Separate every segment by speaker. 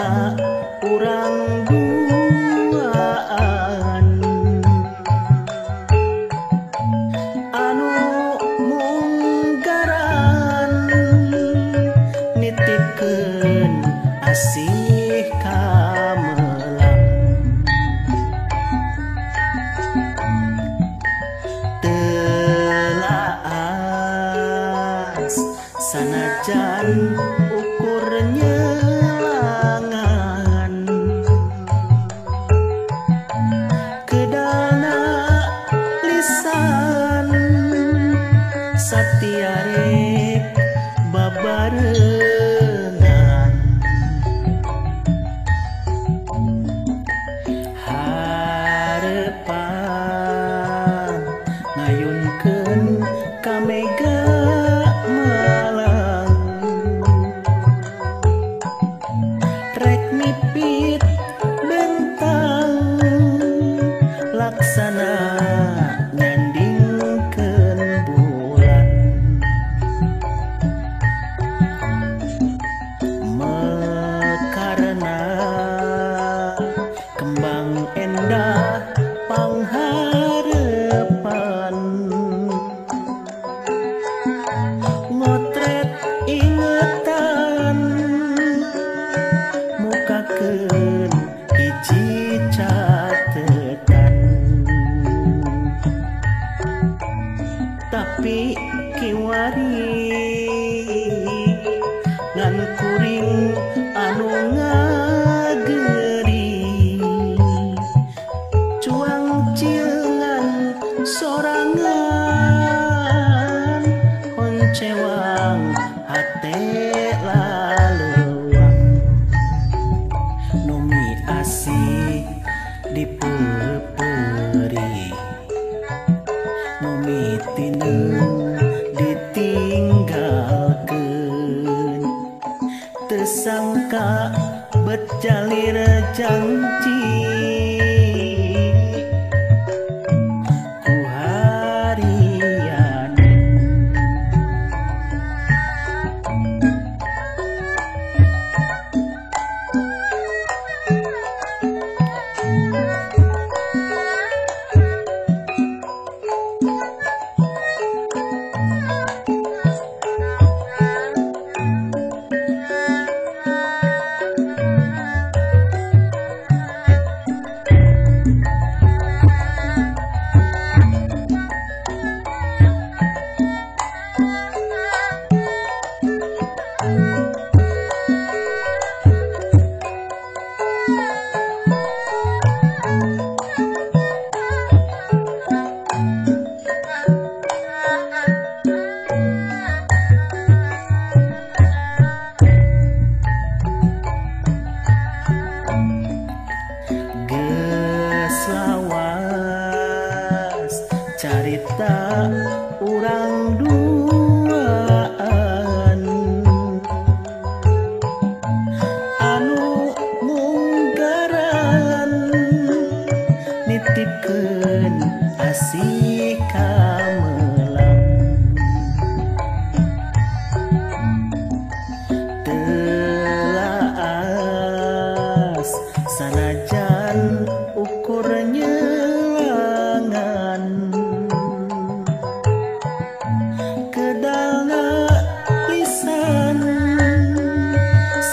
Speaker 1: Carita urang duaan anu munggaran nitipkeun asih kamelang telaas sanajan ukur nyelangan kedalna lisan satiarek babarengan harepan ngayunkeun ka mega malang rek mipit bentang laksana nyandingkeun bulan mekarna kembang endah pangharepan ngotret ingetan mukakeun hiji catetan tapi kiwari ngan kuring anu ngageri cuang ciengan sorangan honcewang hate laleuwang numi asih dipeuperi numi tineung ditinggalkeun teu sangka bet jalir janji ku harian. Geus lawas carita urang duaan anu munggaran nitipkeun asih kamelang telaas sanajan ukur nyelangan kedalna lisan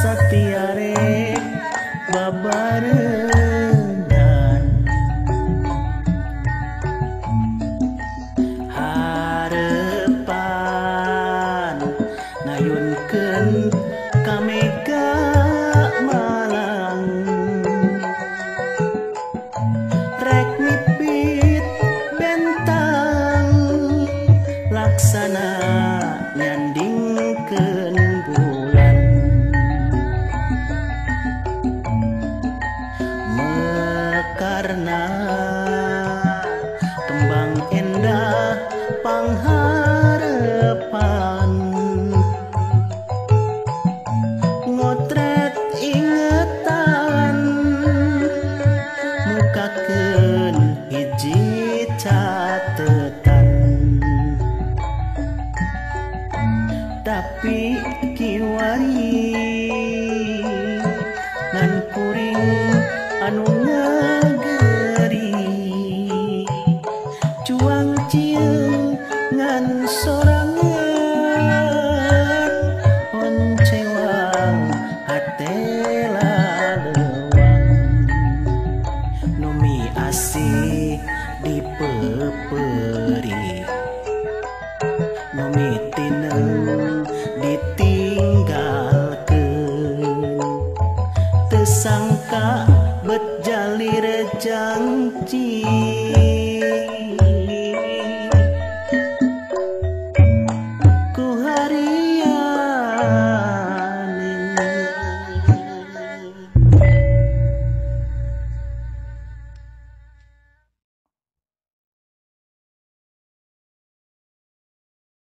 Speaker 1: satiarek babarengan harepan ngayunkeun ka mega malang rek mipit bentang laksana nyandingkeun bulan anu ngageri cuang cieung ngan sorangan oncewang hate lalewang numi asih dipeperi numi tineng ditinggalkeun teu sangka bet jalir jangci.